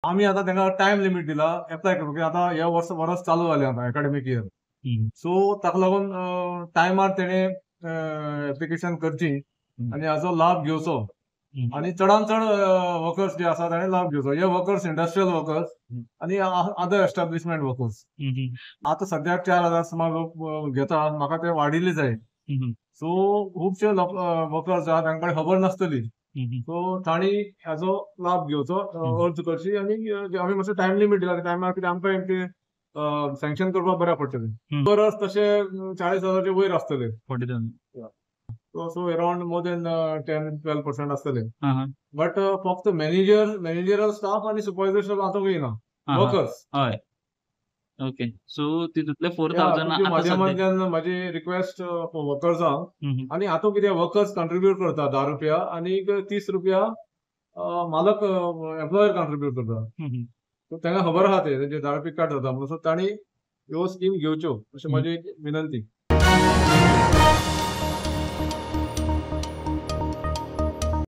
आमी आतां तांकां टायम लिमीट दिला एप्लाय करूंक, कित्याक आतां हे वर्स वरस चालू जालें आतां एकाडेमीक इयर. सो ताका लागून टायमार तेणें एप्लिकेशन करची आनी हाचो लाभ घेवचो आनी चडान चड वर्कर्स जे आसा ताणें लाभ घेवचो. हे वर्कर्स इंडस्ट्रियल वर्कर्स आनी अदर एस्टाब्लिशमेंट वर्कर्स. आतां सद्याक 4,000 सुमार लोक घेता, म्हाका ते वाडिल्ले जाय. सो खुबशे वर्कर्स आहा तांकां खबर नासतली, सो तांणी हाचो लाभ घेवचो, अर्ज करची आनी आमी मातसो टायम लिमीट दिला टायमार, कित्याक आमकां ते सँक्शन करपाक बऱ्याक पडटलें. परस तशे 40,000 वयर आसतले, सो अरावंड मोर देन 10-12% आसतले. बट फक्त मॅनेजरल स्टाफ आनी सुपरवायझर स्टाफ आतां येना, वर्कर्स. हय, ओके. सो तितूंतले 4,000 माध्यमांतल्यान म्हाजी रिक्वेस्ट वर्कर्सांक. आनी आतां कितें वर्कर्स कंट्रिब्यूट करता 10 रुपया आनी 30 रुपया मालक एम्प्लॉयर कंट्रिब्यूट करता. सो तांकां खबर आहा ते तेंचे 10 रुपया कट जाता म्हणून, सो तांणी ह्यो स्कीम घेवच्यो अशें म्हाजी विनंती.